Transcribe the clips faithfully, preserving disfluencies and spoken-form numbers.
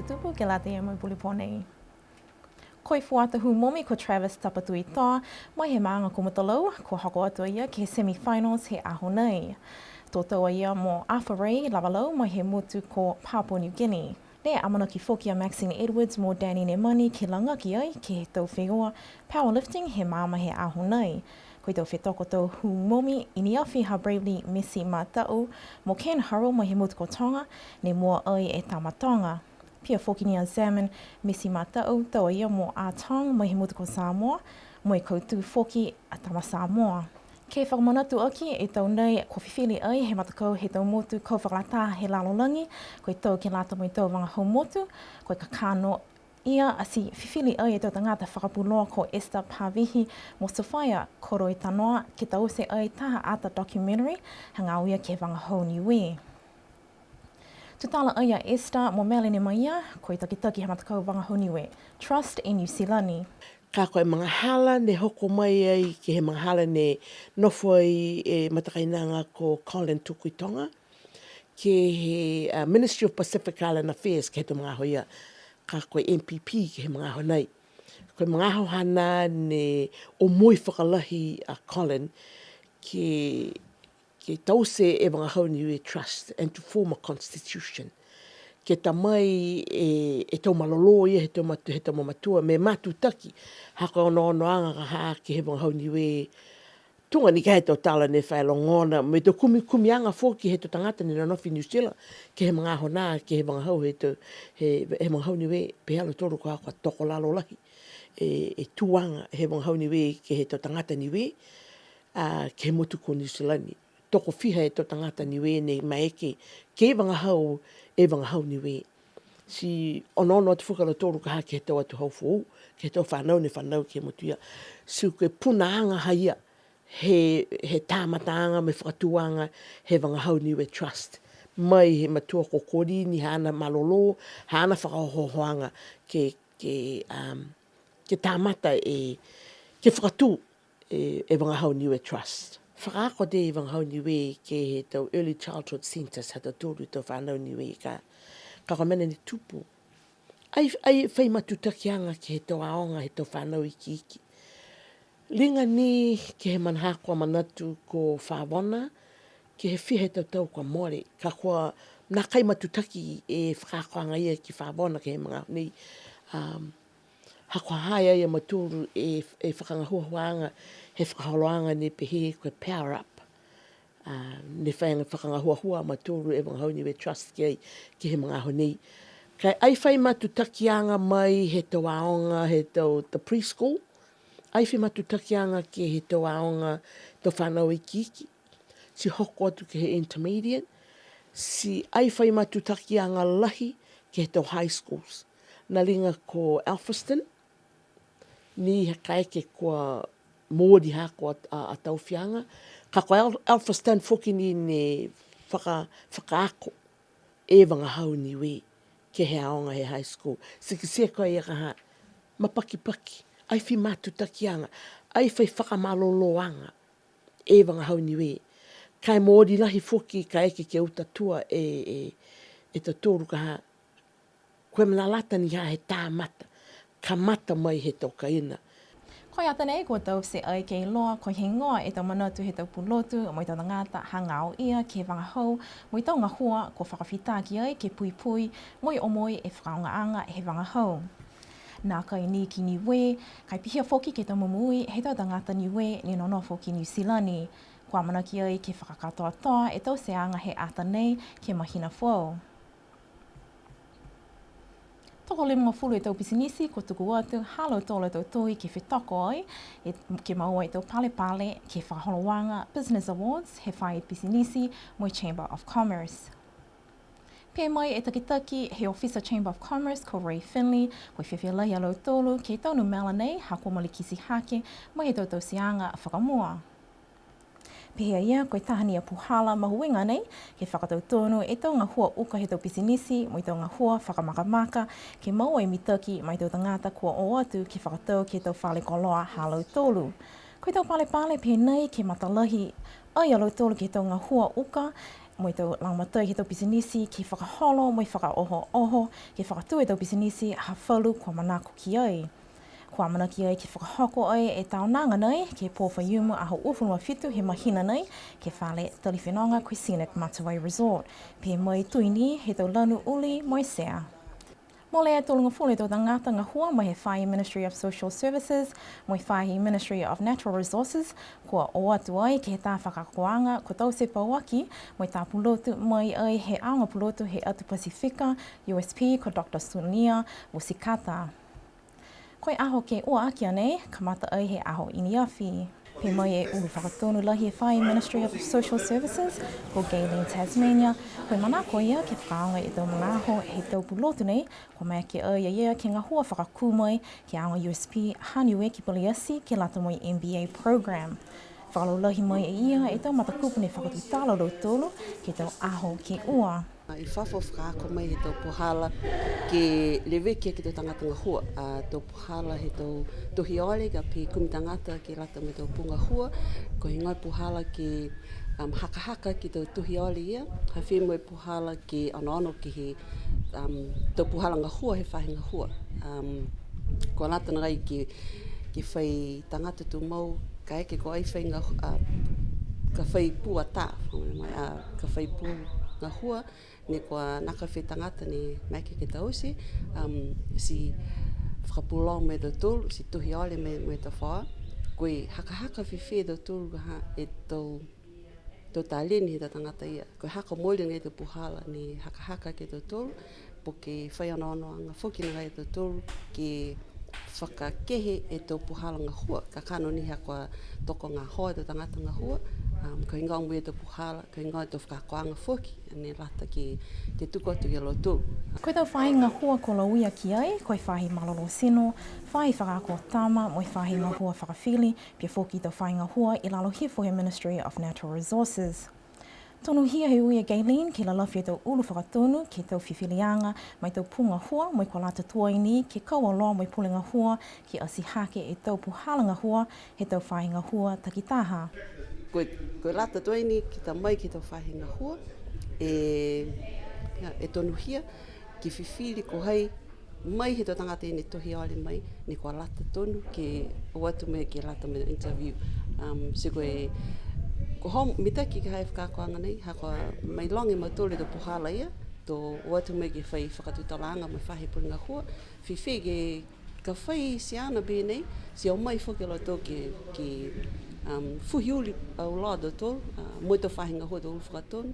Tupu ke lata ia mo e pulipō nei. Ko e fuata hū momi ko Travis Tapatuitoa, mai he maaga ko Mutalau, kua hoko atu a ia ke he semifinals he aho nei. To tau a ia mo Arthur Ray Lavalau mai he motu ko Papua New Guinea. Ne amanaki foki a Maxine Edwards mo Danny Nemani ke lagaki ai ke he tau feua powerlifting he maama he aho nei. Ko e tau fetoko tau hū momi i ne afi ha Bravely Missy Matau mo Ken Haro mai he motu ko Toga, ne mua ai e tama Toga. Pihia foki ni a Xamin Missy Matau, tau a ia mo Atong mai he motu ko Samoa, mo e kautū foki a tama Samoa. Ke fakamanatu aki e tau nei, kua fifili ai he matakau he tau motu kau fakalataha he lalolagi, ko e tau ke lata mo e tau vagahau motu, ko e kakano ia ati fifili ai e tau tagata fakapuloa ko Esther Pavihi mo Sophia Koroitanoa ke taute ai taha ata documentary, hagaao ia ke he vagahau Niue. Tutala ai a Esther mo Melanie Maia, ko e takitaki he matakau vagahau Niue, Trust e Niu Silani. Ka ko e magahala ne hoko mai ai ke he magahala ne nofo ai e matakainaga ko Colin Tukuitoga, ke he, a, Ministry of Pacific Island Affairs ke he tau magaaho ia, ka ko e M P P ke he magaaho nei. Ko e magaaho haana ne omoi fakalahi a Colin ke ke taute e vagahau Niue Trust and to form a constitution. Ke ta mai e, e tau malolō ia he tau matu-, he tau mamatua, mo e matutaki ha ko e onoonoaga ka ha ke he vagahau Niue, tuga ni ka he tau tala ne fai logona, mo e tau kumikumiaga foki he tau tagata ne nonofo i Niu Silani, ke he magaaho nā, ke he vagahau he tau, he, he vagahau Niue, pehē a lautolu ko e ha kua tokolalo lahi e, e tuaga he vagahau Niue ke he tau tagata Niue, a, ke he motu ko Niu Silani. Tokofiha e tau tagata Niue ne maeke ke vagahau e vagahau Niue. Ti onoono atu foki a lautolu ka ha ke he tau atuhau foou, ke he tau fanau ne fanau ke he motu ia. Ti ko e punaaga ha ia he, he tamataaga mo e fakatūaga he vagahau Niue Trust. Mai he matua ko Kolini haana malolō, haana fakaohoohoaga ke, ke, um, ke tamata e, ke fakatū e, e vagahau Niue Trust. Fakaako e vagahau Niue ke he tau early childhood centres ha tautolu e tau fanau Niue ka, ka ko e mena ne tupu. Ai, ai fai matutakiaga ke he tau aoga he tau fanau ikiiki. Liga ni ke he manaha kua manatu ko Favona, ke he fiha e tau tau kua mole. Ka kua nākai matutaki e fakaakoaga ia ki Favona ke he magaaho nei. Um, Ha kua ha ha ia a mautolu e, e fakagahuahuaaga, he fakaholoaga ne pehē ko e Power Up. A, ne fai aga fakagahuahua a mautolu e Vagahau Niue Trust ki ai, ke he magaaho nei. Ka e ai fai matutakiaga mai he tau aoga, he tau, the preschool. Ai fai matutakiaga ke he tau aoga, tau fanau ikiiki. Ti hoko atu ke he intermediate, ti ai fai matutakiaga lahi ke he tau high schools. Ne liga ko Alfriston, ni he kaeke kua mooli haaku a, a, a tau fiaga. Ka ko Al-, Alfriston foki ni ne faka-, fakaako e Vagahau Niue ke he aoga he high school. Ti kitia ko e ia ka ha, mapakipaki, ai fai matutakiaga, ai fai fakamalolōaga e Vagahau Niue. Ka e mooli lahi foki kaeke ke utatua e, e, e tautolu ka ha, ko e mena lata ni ha he tamata, kamata mai he tau kaina. Ko e ata nei kua taute ai ke iloa ko e heigoa e tau manatu he tau pulotu mo e tau tagata hagaao ia ke he vagahau mo e tau gahua kua fakafita ki ai ke puipui mo e omoi e fakaaogaaga he vagahau. Nākai ni ki Niue, ka e pihia foki ke he tau momoui he tau tagata Niue ne nonofo ki Niu Silani. Kua amanaki ai ke fakakatoatoa e tauteaga he ata nei ke he mahina foou. Tokolimagofulu e tau pisinisi kua tuku atu ha lautolu a tau tohi ke fetoko ai, e, ke moua e tau palepale ke he fakaholoaga Business Awards he faahi pisinisi mo e Chamber of Commerce. Pehē mai e takitaki he ofisa Chamber of Commerce ko Ray Finley, ko e fiafia lahi a lautolu ke he tau numela nei ha kua malikiti hake mai he tau tauteaga fakamua. Pehē a ia, ko e taha ni a puhala mahuiga nei, ke fakatautonu e tau gahua uka he tau pisinisi, mo e tau gahua fakamakamaka, ke moua e mitaki ma e tau tagata kua o atu ke fakatau ke he tau fale koloa ha lautolu. Ko e tau palepale pehē nei ke matalahi ai a lautolu ke he tau gahua uka, mo e tau lagomatai he tau pisinisi ke fakaholo mo e fakaohooho, ke fakatū e tau pisinisi ha falu kua manako ki ai. Kua amanaki ai ke fakahoko ai e taonaga nei ke he pō Faiumu aho uafulu ma fitu he mahina nei, ke he fale tali fenoga ko e Scenic Matavai Resort. Pehē mai e tui ni he tau lanu uli mo e sea. Molea e tolugofulu e tau tagata gahua mai he faahi Ministry of Social Services mo e faahi Ministry of Natural Resources, kua o atu ai ke he tā fakaakoaga ko Tause Pauaki, mo e tā pulotu mai ai he aoga pulotu he atu Pasifika, U S P, ko Doctor Sunia Vusikata. Ko e aho ke ua aki a nei, kamata ai he aho i ne afi. Pehē mai e ulu fakatonu lahi he faahi Ministry of Social Services, ko Gaylene Tasmania, ko e manako ia ke fakaaoga e tau magaaho he tau pulotu nei, kua maeke ai a ia ke gahua fakakū mai ke he aoga U S P ha Niue ki Paliati ke lata mo e M B A program. Fakalaulahi mai e ia e tau matakupu ne fakatutala a lautolu ke he tau aho ke ua. I fafo fakaako mai he tau puhala ke leveki aki e tau tagata gahua, a, tau puhala he tau tohi ole ka pehē kumi tagata ke lata mo e tau pū gahua, ko e heigoa e puhala ke, um, hakahaka aki e tau tohi ole ia, ha fē mo e puhala ke onoono ke he, um, tau puhala gahua he faahi gahua. Um, kua lata nakai ke, ke fai tagata tumau, kaeke ko ai fai gahu-, a, ka fai pū atā, a, ka fai pū gahua, ne kua nākai fai tagata ne maeke ke taute, um, ti fakapuloa mo e tautolu, ti tohi ole mo e, mo e tafaoa, ko e hakahaka fēfē e tautolu ha e tau, tau taleni he tau tagata ia. Ko e hako mooli agaia e tau puhala ne hakahaka aki e tautolu, po ke fai onoonoaga foki agaia e tautolu ke fakakehe e tau puhala gahua, kakano ni ha kua tokogahoa e tau tagata gahua, um, ko e heigoa mo e tau puhala, ko e heigoa e tau fakaakoaga foki, ne lata ke, ke tuku atu ki a lautolu. Ko e tau faahi gahua kua lauia ki ai, ko e faahi malolō tino, faahi fakaako tama, mo e faahi gahua fakafili, pihia foki e tau faahi gahua i lalo hifo he Ministry of Natural Resources. Tonuhia he ui a Gaylene ke lalafi e tau ulu fakatonu ke he tau fifiliaga ma e tau pū gahua, mo e kua lata tuai ni ke kau auloa mo e pule gahua ke ati hake e tau puhala gahua he tau faahi gahua takitaha. Ko e, ko e lata tuai ni ke ta mai ke he tau faahi gahua, e, e tonuhia ke fifili ko hai mai he tau tagata ne tohi ole mai, ne kua lata tonu ke o atu mai ke lata mo e interview. Um, ti ko e, ko e hau mitaki ke he fakaakoaga nei, ha kua mailoga e mautolu e tau puhala ia, to o atu mai ke fai fakatutalaaga mo e faahi pule gahua, fēfē ke ka fai ti ana pehē nei, ti o mai foki a lautolu ke, ke, um, fuhi uli auloa a tautolu, uh, mo e tau faahi gahua tau ulu fakatonu,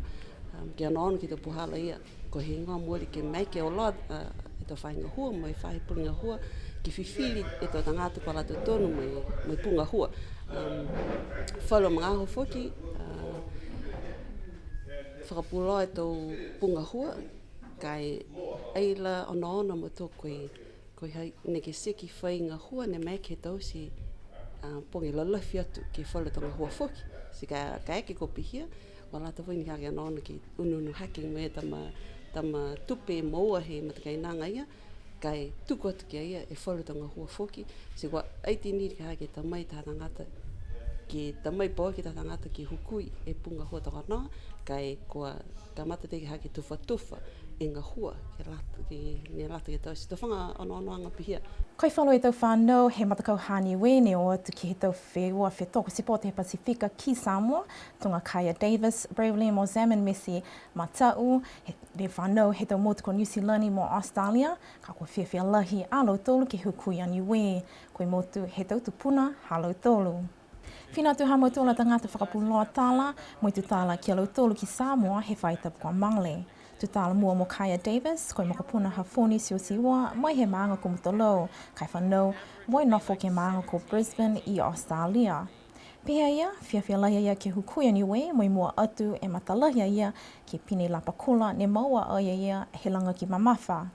um, ke onoono ke he tau puhala ia. Ko e heigoa mooli ke maeke auloa, a, e tau faahi gahua, mo e faahi pule gahua, ke fifili e tau tagata kua lata tonu mo e, mo e pū gahua. Um, falu magaaho foki, a, fakapuloa e tau pū gahua, ka e ai la onoono a mautolu ko e Ko e ha neke seki fai gahua ne maeke he taute, a, poge lalafi atu ke he falu tau gahua foki. Ti ka, kaeke kua pihia, kua lata foki ni ha ke onoono ke unuunu hake mo e tama, tama tupe moua he matakainaga ia, ka e tuku atu ki a ia e falu tau gahua foki. Ti kua ai ti ni ka ha ke ta mai taha tagata, ke ta mai pauaki taha tagata ke hukui e pū gahua tokanoa, ka e kua kamata tei ke ha ke tufatufa e gahua, ke lata, ke, ne lata ke taute. Tufaga onoonoaga pihia. Ko e falu he tau fanau he matakau ha Niue ne o atu ke he tau feua fetoko sipote he Pasifika ki Samoa, tuga a Kaya Davis, Bravely Mozambique, Missy Matau, he, ne fanau he tau motu ko Niu Silani mo Australia, ka kua fiafia lahi a lautolu ke hukui a Niue, ko e motu he tau tupuna ha lautolu. Fina atu ha mautolu a tagata fakapuloa tala, mo e tutala ki a lautolu ki Samoa he faahi tapu kua mole. Tutala mua mo Kaya Davis, ko e mokopuna ha Foni Siosiua, mai he maaga ko Mutolou, ka e fanau, mo e nofo ke he maaga ko Brisbane i Australia. Pehē a ia, fiafia lahi a ia ke hukui a Niue, mo e mua atu e matalahi a ia ke he pine lapa kula ne moua ai a ia he lagaki mamafa.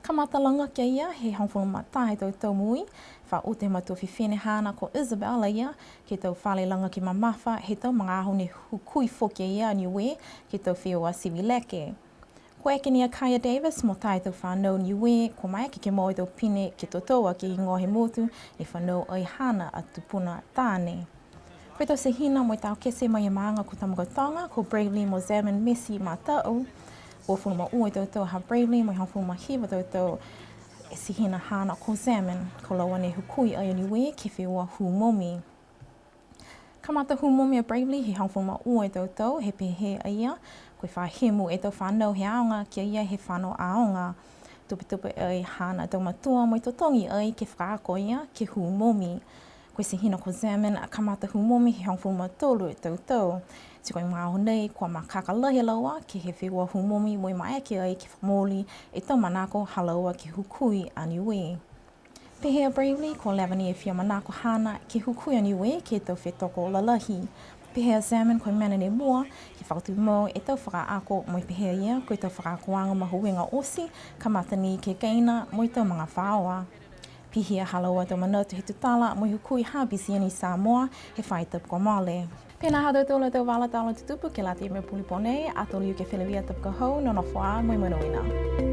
Kamata lagaki a ia he hogofulu ma taha e tau tau moui, fa uta he matua fifine haana ko Isabel a ia, ke he tau fale lagaki mamafa he tau magaaho ne hukui foki a ia a Niue, ke he tau feua sivi leke. Kua eke ni a Kaya Davis mo tā e tau fanau Niue, kua maeke ke moua e tau pine ke totou aki e igoa he motu, ne fanau ai haana a tupuna taane. Ko e tau tehina mo e tau kete mai he maaga ko Tamakautoga, ko Bravely mo Zaman Mesi Matau. Uafulu ma ua e tau tau ha Bravely, mo e hogofulu ma hiva e tau tau e tehina haana ko Zaman. Ko laua ne hukui ai a Niue ke he feua hū momi. Kamata hū momi a Bravely he hogofulu ma ua e tau tau, he pehē a ia, ko e faahi mu e tau fanau he aoga ki a ia he fano aoga. Tupetupe ai haana tau matua mo e totogi ai ke fakaako a ia ke hū momi. Ko e tehina ko Zaman a kamata hū momi he hogofulu ma tolu e tau tau. Ti ko e magaaho nei kua makaka lahi a laua ke he feua hū momi mo e maeke ai ke fakamooli e tau manako ha laua ke hukui a Niue. Pehē a Bravely, kua leva ni e fia manako haana ke hukui a Niue ke he tau fetoko lalahi. Pehē a Zaman, ko e mena ne mua ke fakatumau e tau fakaako, mo e pehē a ia, ko e tau fakaakoaga mahuiga oti, kamata ni ke he keina mo e tau magafaoa. Pihia ha laua a tau manatu he tutala mo e hukui ha BCN i Samoa he faahi tapu kua mole. Pihia ha tautolu a tau vala tala tutupu ke lata mo e puli pō nei, ato liu ke feleveia tapu ka hau, nonofo ā mo e monuina.